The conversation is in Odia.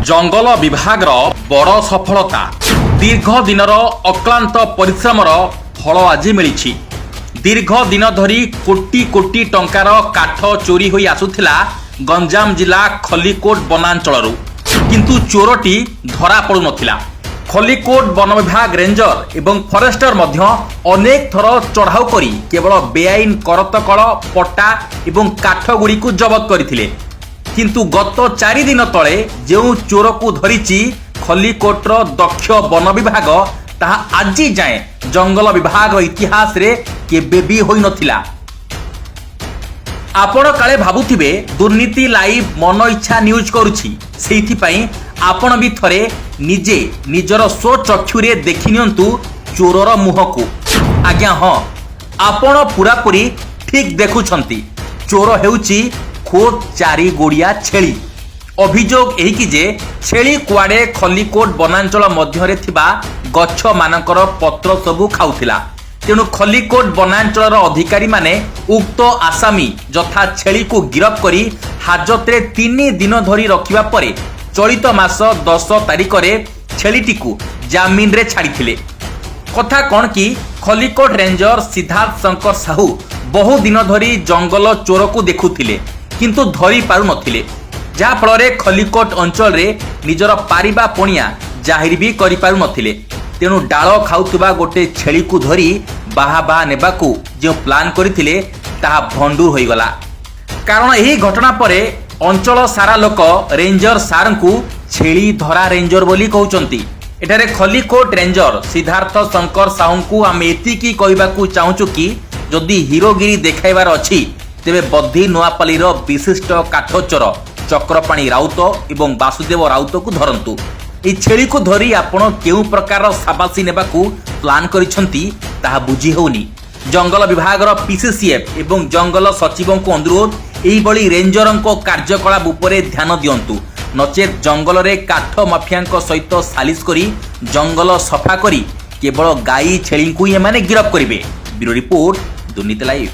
ଜଙ୍ଗଲ ବିଭାଗର ବଡ଼ ସଫଳତା। ଦୀର୍ଘ ଦିନର ଅକ୍ଳାନ୍ତ ପରିଶ୍ରମର ଫଳ ଆଜି ମିଳିଛି। ଦୀର୍ଘ ଦିନ ଧରି କୋଟି କୋଟି ଟଙ୍କାର କାଠ ଚୋରି ହୋଇ ଆସୁଥିଲା ଗଞ୍ଜାମ ଜିଲ୍ଲା ଖଲିକୋଟ ବନାଞ୍ଚଳରୁ, କିନ୍ତୁ ଚୋରଟି ଧରା ପଡୁନଥିଲା। ଖଲିକୋଟ ବନ ବିଭାଗ ରେଞ୍ଜର ଏବଂ ଫରେଷ୍ଟର ମଧ୍ୟ ଅନେକ ଥର ଚଢ଼ାଉ କରି କେବଳ ବେଆଇନ କରତକଳ, ପଟା ଏବଂ କାଠଗୁଡ଼ିକୁ ଜବତ କରିଥିଲେ। କିନ୍ତୁ ଗତ 4 ଦିନ ତଳେ ଯେଉଁ ଚୋରକୁ ଧରିଛି ଖଲିକୋଟର ଦକ୍ଷ ବନ ବିଭାଗ, ତାହା ଆଜି ଯାଏଁ ଜଙ୍ଗଲ ବିଭାଗ ଇତିହାସରେ କେବେ ବି ହୋଇନଥିଲା। ଆପଣ କାଳେ ଭାବୁଥିବେ ଦୁର୍ନୀତି ଲାଇଭ୍ ମନ ଇଚ୍ଛା ନ୍ୟୁଜ୍ କରୁଛି, ସେଇଥିପାଇଁ ଆପଣ ବି ଥରେ ନିଜେ ନିଜର ସ୍ୱଚକ୍ଷୁରେ ଦେଖି ନିଅନ୍ତୁ ଚୋରର ମୁହଁକୁ। ଆଜ୍ଞା ହଁ, ଆପଣ ପୁରାପୁରି ଠିକ୍ ଦେଖୁଛନ୍ତି। ଚୋର ହେଉଛି ଖୋଦ୍ ଚାରି ଗୋଡ଼ିଆ ଛେଳି। ଅଭିଯୋଗ ଏହିକି ଯେ ଛେଳି କୁଆଡ଼େ ଖଲିକୋଟ ବନାଞ୍ଚଳ ମଧ୍ୟରେ ଥିବା ଗଛମାନଙ୍କର ପତ୍ର ସବୁ ଖାଉଥିଲା। ତେଣୁ ଖଲିକୋଟ ବନାଞ୍ଚଳର ଅଧିକାରୀମାନେ ଉକ୍ତ ଆସାମୀ ଯଥା ଛେଳିକୁ ଗିରଫ କରି ହାଜତରେ 3 ଦିନ ଧରି ରଖିବା ପରେ ଚଳିତ ମାସ 10 ତାରିଖରେ ଛେଳିଟିକୁ ଜାମିନରେ ଛାଡ଼ିଥିଲେ। କଥା କ'ଣ କି, ଖଲିକୋଟ ରେଞ୍ଜର ସିଦ୍ଧାର୍ଥ ଶଙ୍କର ସାହୁ ବହୁ ଦିନ ଧରି ଜଙ୍ଗଲ ଚୋରକୁ ଦେଖୁଥିଲେ, କିନ୍ତୁ ଧରି ପାରୁନଥିଲେ, ଯାହାଫଳରେ ଖଲିକୋଟ ଅଞ୍ଚଳରେ ନିଜର ପାରିବା ପଣିଆ ଜାହିର ବି କରିପାରୁନଥିଲେ। ତେଣୁ ଡାଳ ଖାଉଥିବା ଗୋଟେ ଛେଳିକୁ ଧରି ବାହା ବାହା ନେବାକୁ ଯେଉଁ ପ୍ଲାନ୍ କରିଥିଲେ, ତାହା ଭଣ୍ଡୁର ହୋଇଗଲା। କାରଣ ଏହି ଘଟଣା ପରେ ଅଞ୍ଚଳ ସାରା ଲୋକ ରେଞ୍ଜର ସାର୍ଙ୍କୁ ଛେଳି ଧରା ରେଞ୍ଜର ବୋଲି କହୁଛନ୍ତି। ଏଠାରେ ଖଲିକୋଟ ରେଞ୍ଜର ସିଦ୍ଧାର୍ଥ ଶଙ୍କର ସାହୁଙ୍କୁ ଆମେ ଏତିକି କହିବାକୁ ଚାହୁଁଛୁ କି ଯଦି ହିରୋଗିରି ଦେଖାଇବାର ଅଛି, ତେବେ ବଧି ନୂଆପାଲିର ବିଶିଷ୍ଟ କାଠ ଚୋର ଚକ୍ରପାଣି ରାଉତ ଏବଂ ବାସୁଦେବ ରାଉତକୁ ଧରନ୍ତୁ। ଏହି ଛେଳିକୁ ଧରି ଆପଣ କେଉଁ ପ୍ରକାରର ସାବାସୀ ନେବାକୁ ପ୍ଲାନ୍ କରିଛନ୍ତି, ତାହା ବୁଝି ହେଉନି। ଜଙ୍ଗଲ ବିଭାଗର ପିସିସିଏଫ୍ ଏବଂ ଜଙ୍ଗଲ ସଚିବଙ୍କୁ ଅନୁରୋଧ, ଏହିଭଳି ରେଞ୍ଜରଙ୍କ କାର୍ଯ୍ୟକଳାପ ଉପରେ ଧ୍ୟାନ ଦିଅନ୍ତୁ, ନଚେତ୍ ଜଙ୍ଗଲରେ କାଠ ମାଫିଆଙ୍କ ସହିତ ସାଲିସ କରି ଜଙ୍ଗଲ ସଫା କରି କେବଳ ଗାଈ ଛେଳିଙ୍କୁ ହିଁ ଏମାନେ ଗିରଫ କରିବେ। ବ୍ୟୁରୋ ରିପୋର୍ଟ, ଦୁର୍ନୀତି ଲାଇଭ୍।